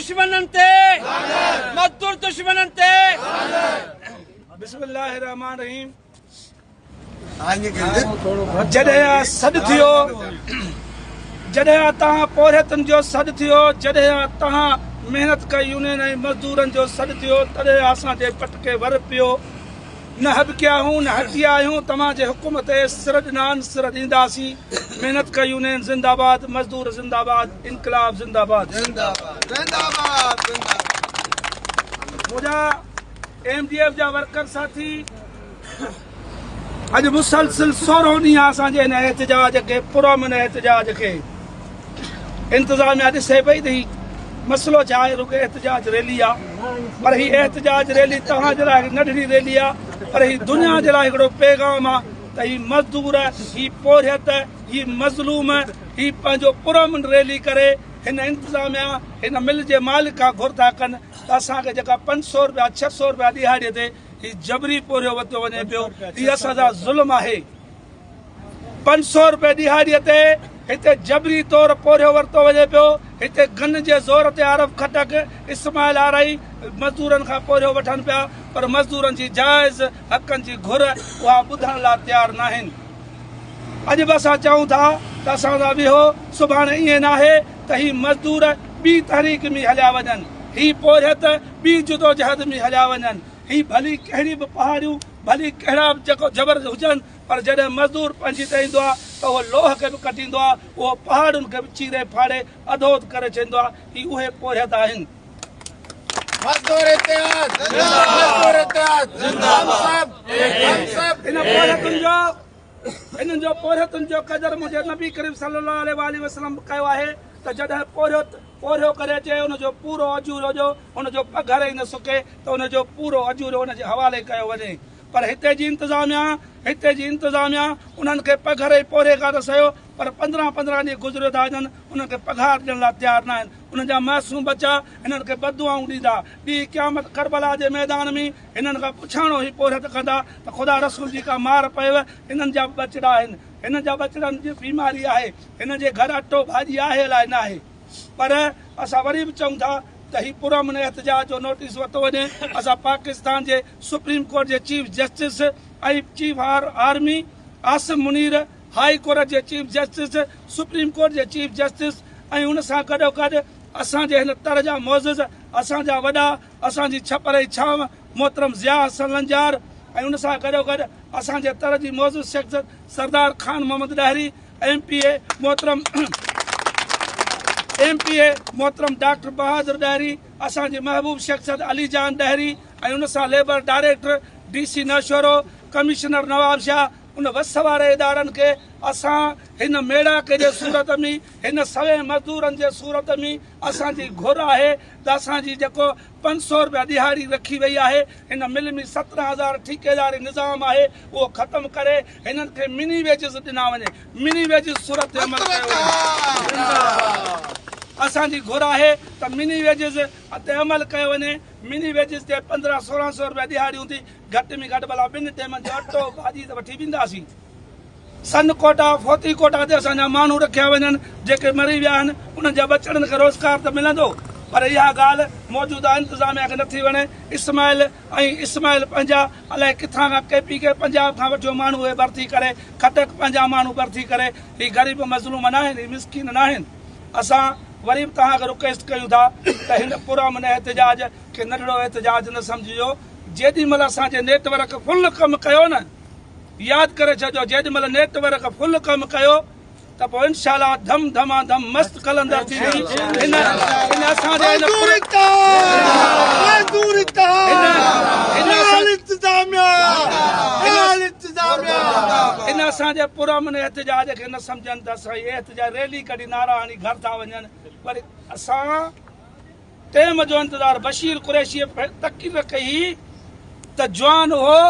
دشمنن تي مزدور دشمنن تي. بسم الله الرحمٰن الرحيم جڏهن آ سڏ ٿيو جڏهن آ تهان پورهيتن جو سڏ ٿيو جڏهن آ تهان محنت ڪئي يونين ۽ مزدورن جو سڏ ٿيو تڏهن اسان جي پٽڪي ور پيو نه هٻڪيا آهيون نه هٽيا آهيون توهان جي حڪم تي سر ڏنان سر ڏينداسين محنت ڪئي يونين زنده آباد مزدور زنده آباد انقلاب زنده آباد منهنجا ايم ڊي ايف جا ورڪر ساٿي اڄ مسلسل سورهون ڏينهن آهي اسان جي هن احتجاج کي پرامن احتجاج کي انتظاميا ڏسي پئي ته هي مسئلو ڇا آهي رڳو احتجاج ريلي آهي پر هي احتجاج ريلي توهان جي لاء هڪ ننڍڙي ريلي آهي پر هي دنيا جي لاء هڪڙو پيغام آهي ته هي مزدور هي پورهيت هي مظلوم هي پنهنجو پرامن ريلي ڪري هن انتظاميا هن مل جي مالڪ کان گهر ٿا ڪن ته اسان کي جيڪا 500 رپيا 600 رپيا ڏهاڙي تي هي جبري پورهيو ورتو وڃي پيو هي اسان سان ظلم آهي. 500 روپيه ڏهاڙيء تي هتي جبري طور پورهيو ورتو وڃي پيو، هتي گن جي زور تي عارف خٽڪ، اسماعيل آرائي مزدورن کان پورهيو وٺن پيا پر مزدورن جي جائز حقن جي گهر اها ٻڌڻ لا تيار ناهن. اڄ به اسان چئون ٿا ته اسان سان ويهو، سڀاڻي ائين ناهي ته هي مزدور ٻي تحريڪ ۾ هليا وڃن، هي پورهيت ٻي جدوجهد ۾ هليا وڃن، هي ڀلي ڪهڙي به پهاڙيون، ڀلي ڪهڙا به جيڪو جبر هجن پر جڏهن مزدور پنهنجي تي ايندو آهي ته اهو لوهه کي به ڪٽيندو آهي، اهو پهاڙن کي به چيري ڦاڙي اڌوڌ ڪري ڇڏيندو آهي، هي اهي پورهيت آهن. مزدور اتحاد مزدور اتحاد هم سب هم سب. هن پورهيتن جو هنن جو پورهيتن جو قدر منهنجي نبي ڪريم صلي الله عليه واٰله وسلم به ڪيو آهي ته جڏهن پورهيت پورهيو ڪري اچي ان جو پورو اجورو جو ان جو پگهر ئي نه سڪي ته ان جو پورو اجورو ان جي حوالي ڪيو وڃي پر هتي جي انتظاميا هتي جي انتظاميا انهن کي پگهر ئي پورهيي کان ته سهيو پر 15 15 ڏينهن گذريو ٿا وڃن انهن کي پگهار ڏيڻ لاء تيار ناهن انهن جا معصوم ٻچا هنن کي بددعائون ڏيندا ڏينهن قيامت ڪربلا جي ميدان ۾ هنن کان پڇاڻو هي پورهيت ڪندا ته خدا رسول جي ڪا مار پيو هنن جا به ٻچڙا آهن هنن جا ٻچڙن جي بيماري آهي هنن جي گهر اٽو ڀاڄي آهي الائي ناهي پر اسان وري به چئون ٿا ته هي پرامن احتجاج جو نوٽيس ورتو وڃي اسان پاڪستان جي سپريم ڪورٽ جي chief justice ۽ chief army Asim Munir high court جي چيف جسٽس سپريم ڪورٽ جي چيف جسٽس ۽ ان سان گڏوگڏ اسان جي هن تر جا معزز اسان جا وڏا اسان جي ڇپر ۽ ڇانو محترم ضياء حسن لنجار ۽ ان سان گڏوگڏ اسان جي تر جي معزز شخصيت Sardar Khan Muhammad Dahri M P A محترم ايم پي اي محترم ڊاڪٽر بهادر ڏاهري اسان جي محبوب شخصيت علي جان ڏاهري ۽ ان سان labour director D C Naushahro commissioner Nawabshah ان وس واري ادارن کي اسان هن ميڙاڪي جي صورت ۾ هن سوين مزدورن جي صورت ۾ اسان جي گهر آهي ته اسان جي جيڪو 500 رپيا ڏهاڙي رکي وئي آهي هن مل ۾ 17 هزار ٺيڪيداري نظام آهي اهو ختم ڪري هنن کي مني ويجز ڏنا وڃي مني ويجز صورت تي عمل ڪيو وڃي اسان جي گهر آهي ته مني ويجز تي عمل ڪيو وڃي مني ويجز تي 15 16 سو رپيا ڏهاڙي هوندي گهٽ ۾ گهٽ ڀلا ٻن ٽيمن جو اٽو ڀاڄي ته وٺي وينداسين. سن ڪوٽا، فوتي ڪوٽا تي اسان جا ماڻهو رکيا وڃن، جيڪي مري ويا آهن انهن جا ٻچڙن کي روزگار ته ملندو پر اها ڳالهه موجوده انتظاميا کي نٿي وڻي، اسماعيل ۽ اسماعيل پنهنجا الائي ڪٿان کان ڪي پي ڪي پنجاب کان وٺيو ماڻهو اهي ڀرتي ڪري، خٽڪ پنهنجا ماڻهو ڀرتي ڪري، هي غريب مظلوم ناهن، هي مسڪين ناهن. اسان وري به توهان کي رڪويسٽ ڪيون ٿا ته هن پرامن احتجاج کي ننڍڙو احتجاج نه سمجهجو، جيڏي مهل اسان جي نيٽ ورڪ فل ڪم ڪيو نه ياد ڪري ڇڏجو جيڏي مهل نيٽ ورڪ فل ڪم ڪيو ته پوء انشاء الله ڌم ڌما ڌم مست قلندر ٿيندي هن هن اسان جي هن مزدور اتحاد مزدور اتحاد اعلي انتظاميا اعلي انتظاميا هن اسان جي پرامن احتجاج کي نه سمجهن ته اسان هي احتجاج ريلي ڪڍي نعرا هڻي گهر ٿا وڃن وري اسان ٽيم جو انتظار بشير قريشي تقرير ڪئي ته جوان هو.